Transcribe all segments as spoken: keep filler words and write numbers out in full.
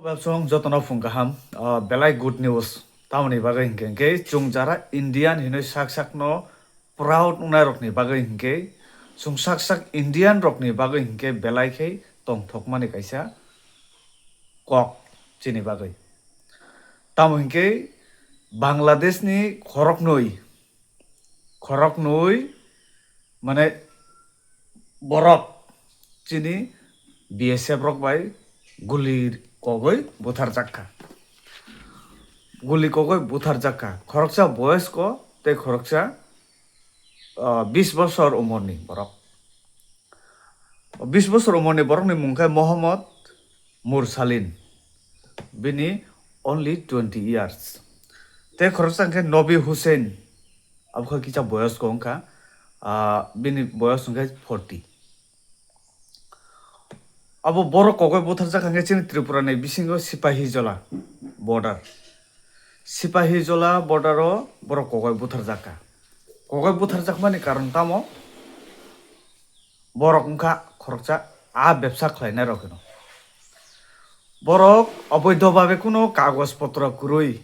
Websong jotono phung kaham, ah, belai good news. Tamoni bagwi hinkhe, hinkhe chwng jara Indian hinwi sak sakno proud wngnai rokni bagwi hinkhe, chwng sak sak Indian rokni bagwi hinkhe belai khe tongthokmani kaisa kok chini bagwi. Tamo hinkhe Bangladeshni khoroknwi, khoroknwi mane borok chini B S F rok bai guli kogwi butharjak kha. Guli kogwi butharjak kha. Khoroksa boyosko tei khoroksa, ah, bis bosor umorni borok. Bis bosor umorni borokni mung khe Mohammad Mursalin. Bini only twenty years. Tei khoroksa hwnkhe Nobi Hussein. Abo khe kisa boyosko wngkha, ah, bini boyos hwnkhe forty. Abo borok kogwi butharjak hwnkhe chini Tripura ni bisingo Sipahijola border. Sipahijola border o borok kogwi butharjak kha. Kogwi butharjakmani karon tamo? Borok wngkha khoroksa a bebsa khlainai rok hino. Borok oboido babe kuno kagoj potro kwrwi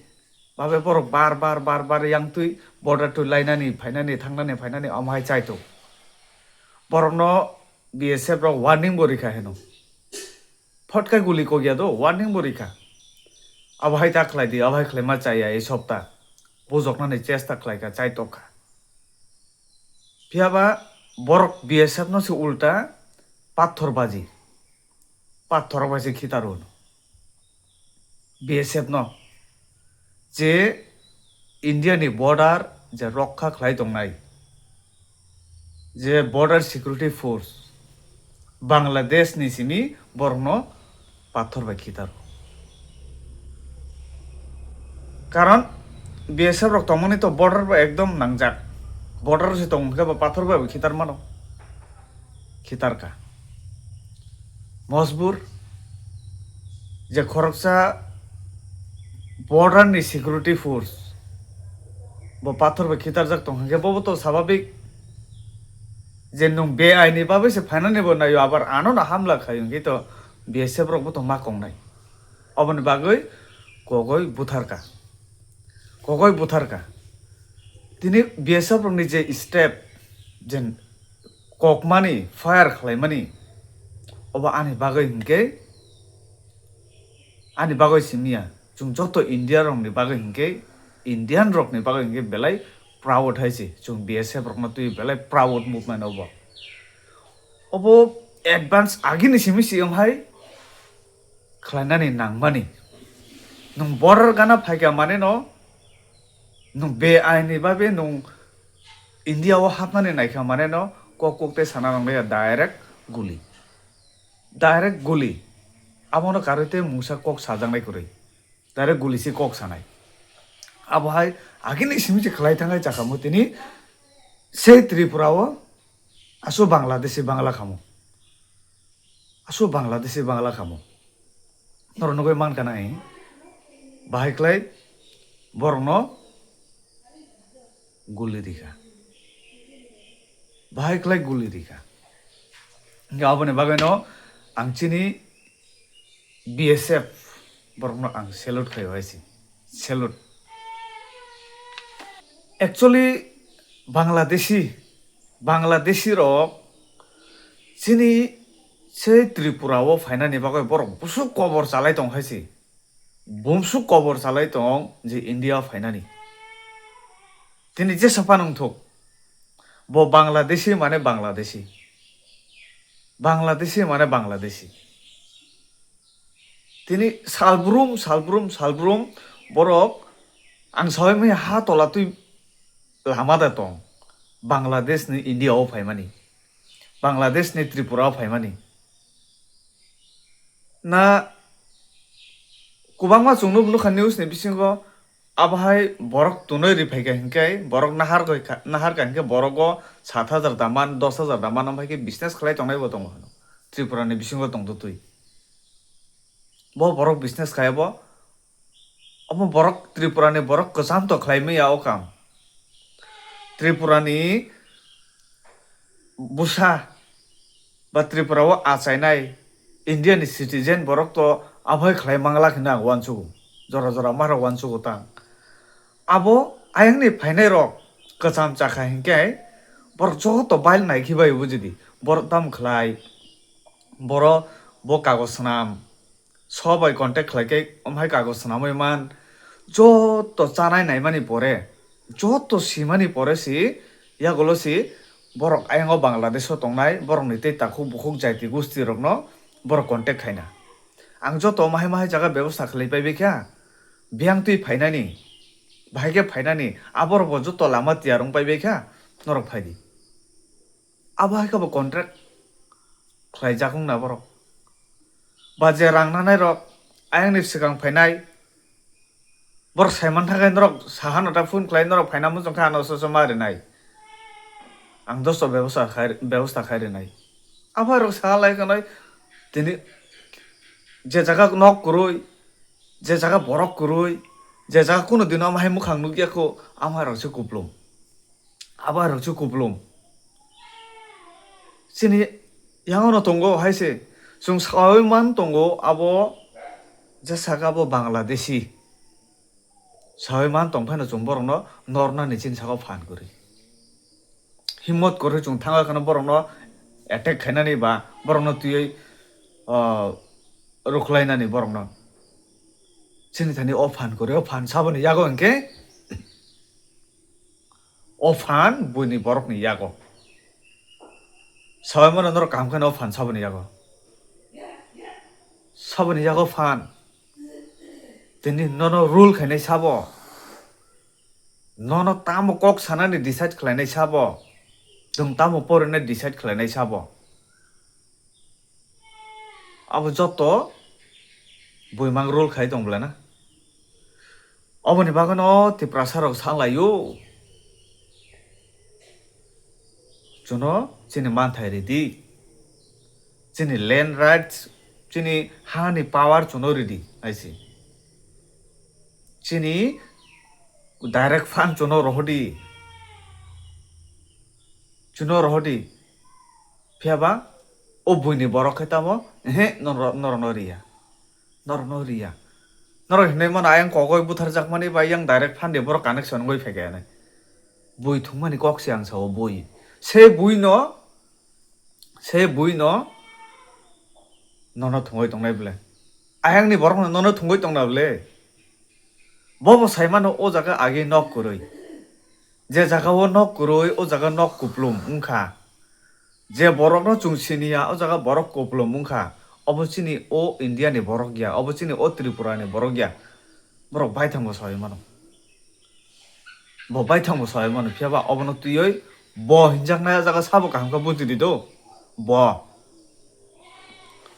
babe borok bar bar bar bar yang twi border twi lainani phainani thangnani phainani omo hai chaitok. Borokno B S F rok warning bo rikha hino. Phot khe guli kok ya do, warning bo rikha. Abo hai ta khlai di, abo hai khlaima chaya ei sopta. Bujoknani chesta khlaikha, chaitok kha. Phiya ba borok B S F no se ulta pathor baji, pathor bai se khitar o B S F no. Je India ni border je rokha khlai tongnai, je border security force, Bangladesh ni simi borokno pathor bai khitar. Karon B S F rok tongmani to border bai ekdom nangjak. Border se tong khe bo pathor bai bo khitar mano. Khitar ka. Mosbur je khoroksa border ni security force bo pathor bai khitarjak tong hwnkhe bobo to sababik je nwng be aini bagwi se phainani bo naio abar ano no hamla khai hwnkhe to B S F rok bo to ma kongnai. Oboni bagwi kogoi butharka, kogoi butharka. Tini B S F rokni je step je kokmani, fire khlaimani, obo ani bagwi hinkhe, ani bagwi simiya, chwng joto India rokni bagwi hinkhe, Indian rokni bagwi hinkhe belai proud hai se, chwng B S F rokno twi belai proud movement obo. Obo advance agini simi si wng hai khlainani nangmani. Nwng border gana phaikha mane no, nwng be aini babe nwng India o hapnani naikha mane no kok kok tei sana nang direct guli. Direct guli. Abono karwi tei mungsa kok sajaknai kwrwi. Direct guli se kok sanai. Abo hai agini simi se khlai thangai chakha mo tini sei Tripura o aso Bangladeshi Bangla khamo. Aso Bangladeshi Bangla khamo. Norok nugui mankha na, eh? Bahai khlai borokno guli rikha. Bahai khlai guli rikha. Hinkhe aboni bagwino ang chini B S F borokno ang salute khaio hai se. Salute. Actually, Bangladeshi, Bangladeshi rok chini sei Tripura o phainani bagwi borok busuk kobor chalai tong hai se. Bumsuk kobor chalai tong je India o phainani. Tini jesa phano wngthok. Bo Bangladeshi mane Bangladeshi. Bangladeshi mane Bangladeshi. Tini salbrum, salbrum, salbrum borok ang sabai maya ha tola twi lama da tong. Bangladesh ni India o phaimani. Bangladesh ni Tripura o phaimani. Na kwbangma chwng nuk-, nukha news ni bisingo Abo hai borok tunoi ri phaikha hinkhe, borok nahar koi kha, nahar kha hinkhe borogo sat hajar daman, dos hajar daman, amhaikhe business khlai tongnai bo tongo hino. Tripura ni bisingo tongtwi twi. Bo borok business khlai bo. Omo borok Tripura ni borok kwcham to khlai maya o kam. Tripura ni bwsa ba Tripura o achainai India ni citizen borok to abai khlai mangla hwnwi ang uansugo. Jora jora ma rok uansugo tang. Abo ayang ni phainai rok kwcham chakha hinkhe borok joto bail nai khibai bujidi. Borok tam khlai, boro bo kago swnam, so bai contact khlai khe, omo hai kago swnamwi man, joto chanai naimani pore, joto simani pore si, yagulo si, borok ayang o Bangladesh o tongnai, borokni tei takhuk bukhuk jaiti gusti rokno borok contact khaina. Ang joto omo hai ma hai jaga bebosta khlai pai baikha, biyang twi phainani, bahai khe phainani, aborok bo joto lama tiyar wng pai baikha, norok phaidi. Abo hai khe bo contract khlai jak wngna borok. Ba je rang nanai rok ayang ni swkang phainai, borok sai man thangkhe norok saha no ta phone khlai, norok phaina muchung khe ano so so ma rinai. Ang dosto bebosta khai, bebosta khai rinai. Abo hai rok saha lai khe noi tini je jaga nok kwrwi, je jaga borok kwrwi, je jaga kunu dino omo hai mukhang nukya kho, amo hai rok se kuplung. Abo hai rok se kuplung. Chini yango no tongo hai se. Chwng sawi man tongo abo je saka bo Bangladeshi. Sawi man tong phano chwng borok no norna ni chini saka phan kwrwi. Himmot kwrwi chwng thangwi kheno borok no attack khainani ba borok no twiwi, ah, rwkhlainani borok no. Chini thani o phan kwrwi, o phan saboni yago hinkhe. O phan buini borokni yago. Sawi mano norok kaham kheno o phan saboni yago. Saboni yago phan. Tini nono rule khainai sabo. Nono tamo kok sanani decide khlainai sabo. Chwng tamo porinai decide khlainai sabo. Abo joto buimang rule khai tong bwlana. Oboni bagwino Tiprasa rok sa laio. Chuno chini manthai ridi. Chini land rights, chini hani power chuno ridi, aisi. Chini direct fund chuno rohodi. Chuno rohodi. Phiya ba o buini borok khe tamo, ehe, noro-, norokno riya. Norokno riya. Norok hinwi mano ayang kogoi butharjakmani ba yang direct fund de borok connection wngwi phaikha hinwi. Bui thwngmani kok se ang sao bui. Se buino, se buino nono thwngwi tongnai bwle. Ayangni borokno nono thwngwi tongna bwle. Bobo sai mano o jaga age nok kwrwi. Je jaga o nok kwrwi, o jaga nok kuplum wngkha. Je borokno chwng siniya, o jaga borok kuplum wngkha. Obo chini o India ni borok ya, obo chini o Tripura ni borok ya. Borok baithang bo sawi mano. Bo baithang bo sawi mano, phiya ba obono twiwi bo hinjaknai o jaga sabo kaham khe buji di do. Bo.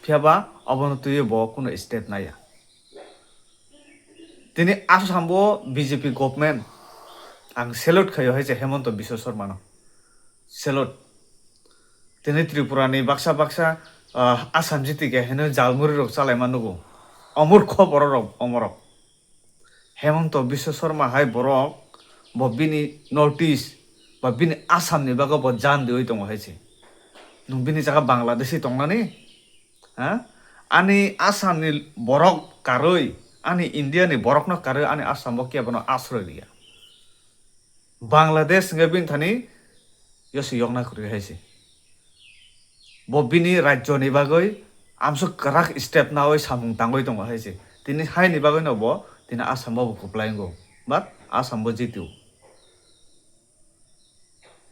Phiya ba obono twiwi bo kuno step naiya. Tini Assam bo B J P government ang salute khaio hai se Hemanta Biswa Sarma no. Salute. Tini Tripura ni baksa baksa, ah, Assam jiti khe hino jalmuri rok chalaima nugo. Omurkho borok rok, omorok. Hemanta Biswa Sarma hai borok bo bini North East ba bini Assam ni bagwi bo jan diwi tongo hai se. Nwng bini jaga Bangladeshi tongnani? Ha? Ani Assam ni borok karwi, ani India ni borok no karwi, ani Assam bo kebo no asroi riya. Bangladesh hwnkhe bini thani yosi yokna kwrwi hai se. Bo bini rajyo ni bagwi amsuk kwrak step nawi samung tangwi tongo hai se. Tini hai ni bagwi no bo tini Assam bo kwplai wngo. But Assam bo jitio.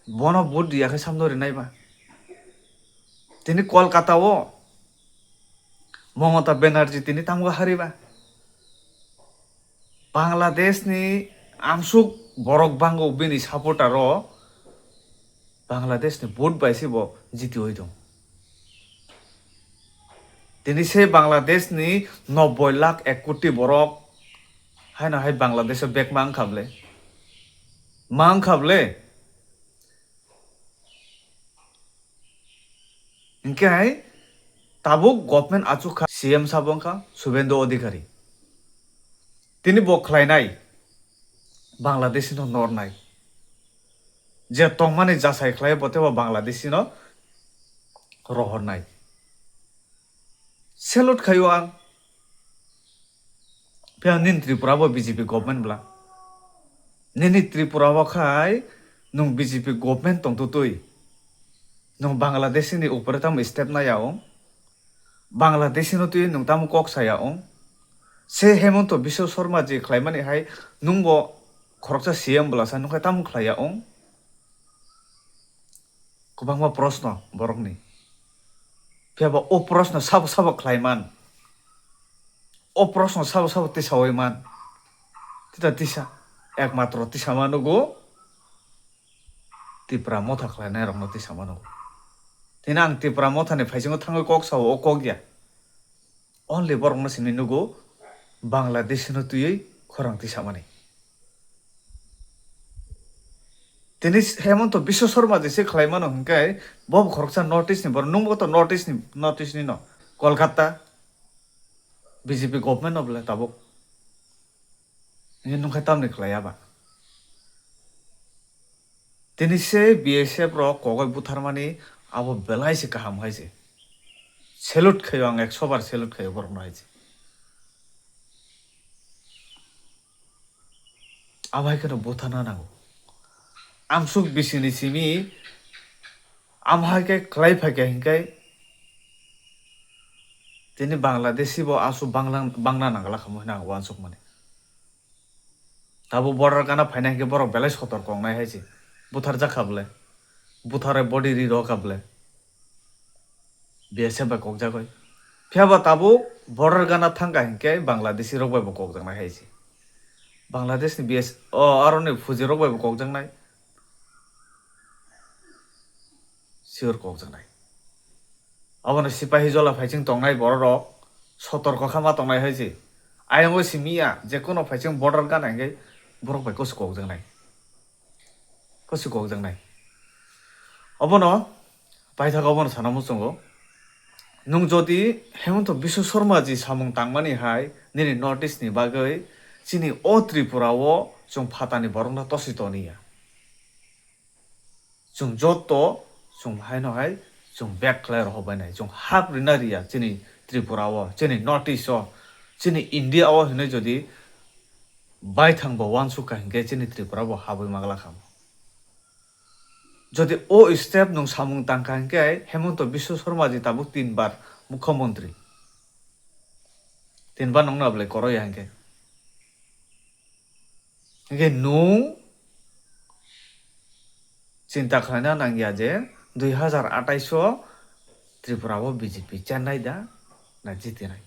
Bono vote riya khe samno rinai ba. Tini Kolkata o Mamata Banerjee tini tamo hari ba. Bangladesh ni amsuk borok bango bini supporter o Bangladesh ni vote bai se bo jitiwi tong. Tini se Bangladesh ni nobboi lakh ek koti borok Haino hai Bangladesh o bag ma wngkha bwle? Ma wngkha bwle? Hinkhe hai tabuk government achukha, C M sabo wngkha Subhendu Adhikari. Tini bo khlainai Bangladesh no nornai. Je tongmani jasai khlai bo tebo Bangladesh no rohornai. Salute khaio ang. Phiya nini Tripura bo B J P government bla. Nini Tripura o khai nwng B J P government tongtutwi. Nwng Bangladesh ni upore tamo step naya wng. Bangladesh no twi nwng tamo kok saya wng. Se Hemonto Biswa Sarma je khlaimani hai nwng bo khoroksa C M bwlasa nwng khai tamo khlaiya wng. Kwbangma proshno borokni. Phiya ba o proshno sabo sabo khlai man. O proshno sabo sabo tisawi man. Tita tisa. Ekmatro tisa ma nugo. Tipra motha khlainai rokno tisa ma nugo. Tini ang Tipra mothani phaisingo thangwi kok sao, o kok ya. Only borokno simi nugo Bangladesh no twiwi khorang tisamani. Tini Hemonto Biswa Sarma je se khlai mano hinkhe bo khoroksa North East ni borok, nwng bo to North East ni, North East ni no, Kolkata B J P government no bwle tabuk. Nwng khe tamni khlai ya ba? Tini se B S F rok kogoi butharmani abo belai se kaham hai se. Salute khaio ang, ekso bar salute khaio borokno hai se. Abo hai kheno butharna nango. Amsuk bisini simi amo hai khe khlai phai khe hinkhe tini Bangladeshi bo asu bangla, bangna nangla khamu hwnwi ang uansukmani. Tabuk border gana phaina hinkhe borok belai sotor kongnai hai se. Butharjak kha bwle. Butharwi body ri rw kha bwle. B S F bai kokjagwi. Phiya ba tabuk border gana thangkha hinkhe Bangladeshi rok bai bo kokjaknai hai se. Bangladesh ni B S, o, aroni fuji rok bai bo kokjaknai. Sure kokjaknai. Abono sipahi jola phaiching tongnai borok rok sotorko kha ma tongnai hai se. Ayang o simi ya, je kono phaiching border gana hinkhe borok bai kosu kokjaknai. Kosu kokjaknai. Obono paithak obono sana muchungo. Nwng jodi Hemonto Biswa Sarma ji samung tangmani hai nini North East ni bagwi chini o Tripura o chwng phatani borokno tosi toniya. Chwng joto chwng haino hai chwng back khlai rohor bainai, chwng hap rina riya chini Tripura o, chini North East o, chini India o hinwi jodi baithang bo uansuk kha hinkhe chini Tripura bo habwi magla kha. Jodi o step nwng samung tangkha hinkhe Hemonto Biswa Sarma ji tabuk tin bar mukhyamantri. Tin bar nwngno belai koroya hinkhe. Hinkhe nwng chinta khlaina nangya je dui hazar atais o Tripura o B J P chennai da na jitinai.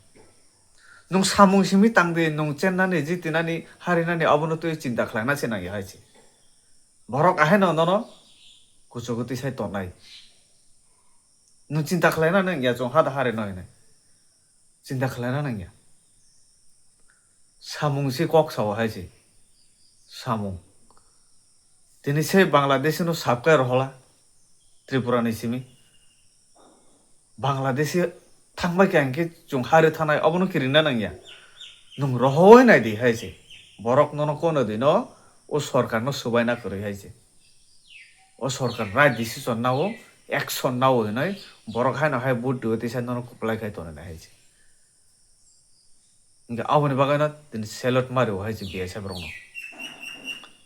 Nwng samung simi tangdi, nwng chennani, jitinani, harinani abono twi chinta khlaina se nangya hai se. Borok ahaino nono kuchugo tisai tongnai. Nwng chinta khlaina nangya chwng hada harino hinwi. Chinta khlaina nangya. Samung se kok sao hai se. Samung. Tini se Bangladesh no sabkai rohola Tripura ni simi. Bangladesh thangbai kha hinkhe chwng hari thanai obono kirinna nangya. Nwng rohoi naidi hai se. Borok nono kono dino o sorkar no subaina kwrwi hai se. O sorkar right decision nao, action nao hinwi borok haino hai vote diyo tisa nono kwplai khai tonina hai se. Hinkhe aboni bagwino tini salute mario hai se B S F rokno.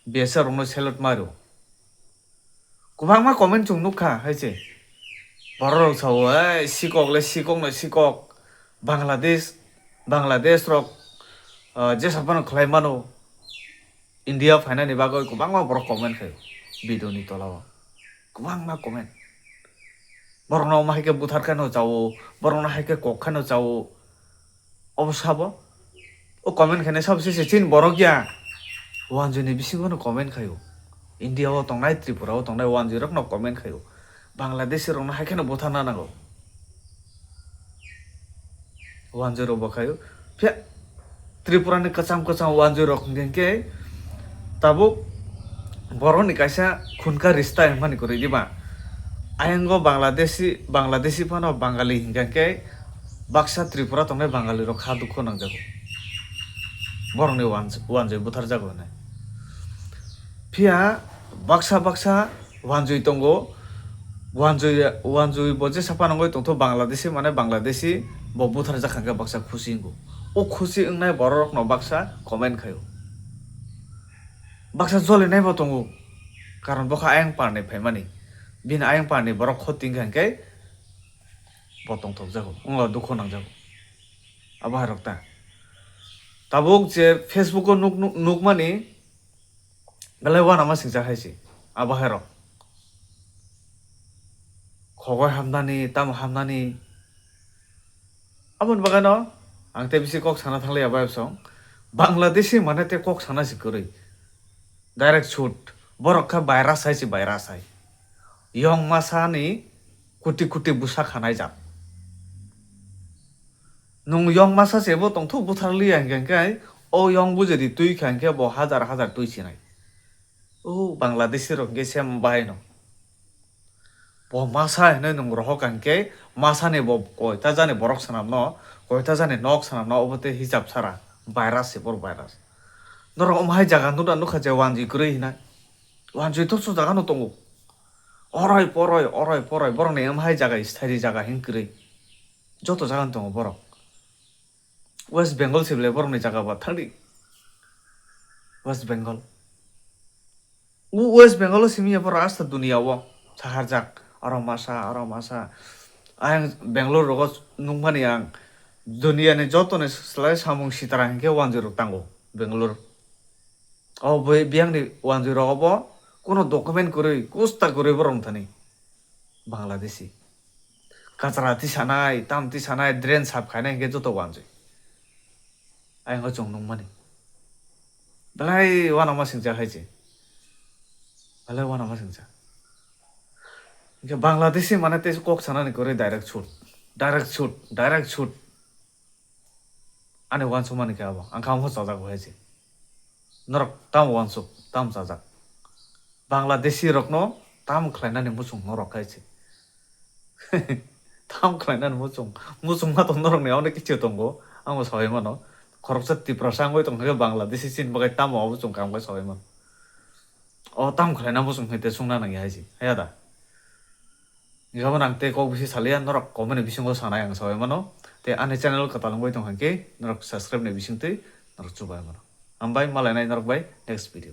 B S F rokno salute mario. Kwbangma comment chwng nukha hai se. Borok rok sao, "Ei, sikok le sikok no sikok. Bangladesh, Bangladesh rok, ah, jesa phano khlai mano." India phainani bagwi kwbangma borok comment khaio video ni tola o. Kwbangma comment. Borokno omo hai khe buthar kheno chao, borokno hai khe kok kheno chao. Obo sabo? O comment khainai sabo se se chini borok ya. Wanjui ni bisingo no comment khaio. India o tongnai, Tripura o tongnai wanjui rok no comment khaio. Bangladeshi rok no hai kheno butharna nango. Wanjui rok bo khaio. Phiya Tripura ni kwcham kwcham wanjui rok hwnkhe khe tabuk borok ni kaisa khunka rista hwnmani kwrwi diba. Ayang o Bangladeshi, Bangladeshi phano Bangali hwnkhe khe baksa Tripura tongnai Bangali rok kha dukhu nangjago. Borok ni wanj-, wanjui buthar jago hwnwi. Phiya baksa baksa wanjui tongo, wanjui, wanjui bo jesa phano wngwi tongtho Bangladeshi, mane Bangladeshi bo buthar jak kha khe baksa khusi wngo. O khusi wngnai borok rokno baksa comment khaio. Baksa jolinai bo tongo, karon bokha ayang parni phaimani, bini ayang parni borok khoti wngkha hwnkhe bo tongthok jago, wngla dukhu nangjago. Abo hai rok ta. Tabuk je Facebook o nuk, nuk, nukmani, belai uanama singjak hai se. Abo hai rok. Khogoi hamnani, tamo hamnani. Aboni bagwi no ang tei bisi kok sana thangli abo hai song. Bangladeshi mane tei kok sana si kwrwi. Direct shoot. Borok kha virus hai se virus hai. Yong masa ni kuti kuti busa khanai jat. Nwng yong masa se bo tongthok buthar liya hwnkhe khe o yong bujadi twi kha hwnkhe bo hajar hajar twi sinai. O Bangladeshi rok hwnkhe sem bahai no. Bo masa hinwi nwng rohor kha hwnkhe masa ni bo koita jani borok swnam no, koita jani nok swnam no, obo tei hisab sara virus se bor virus. Norok omo hai jaga nukha nukha je wanjui kwrwi hinai. Wanjui to so jaga no tongo. Oroi poroi, oroi poroi, borok ni omo hai jaga sthairi jaga hin kwrwi. Joto jaga no tongo borok. West Bengal se belai borok ni jaga ba thangdi. West Bengal. O West Bengal o simi ya borok asta dunia o saharjak. Aro masa, aro masa. Ayang Bangalore rogo nukmani ang dunia ni joto ni slai samung sitara hinkhe wanjui rok tango Bangalore. O boi biyang ni wanjui rok obo kuno document kwrwi, kusta kwrwi borok thani. Bangladeshi. Kachra tisanai, tam tisanai, drain sap khainai hinkhe joto wanjui. Ayang o chwng nukmani. Belai uanama singjak hai se. Belai uanama singjak. Hinkhe Bangladeshi mane tei kok sanani kwrwi direct shoot. Direct shoot, direct shoot. Ani uansukmani khe abo. Ang kha omo chajak bo hai se. Norok tamo uansuk, tamo chajak. Bangladeshi rokno tamo khlainani muchung norok hai se. Tamo khlainani muchung, muchung ma tong norokni onek kichu tongo, ang bo saui mano. Khoroksa Tiprasa wngwi tongkha khe Bangladeshi chini bagwi tamo abo chwng kha wngwi saui mano. O tamo khlaina muchung hai te chwngna nangya hai se, haya da? Hinkhe abo nang tei kok bisi salia, norok comment ni bisingo sanai ang saui mano. Tei ani channel kwtal wngwi tongkha khe norok subscribe ni bisingtwi norok chubai mano. Hambai, malainai norok bai next video.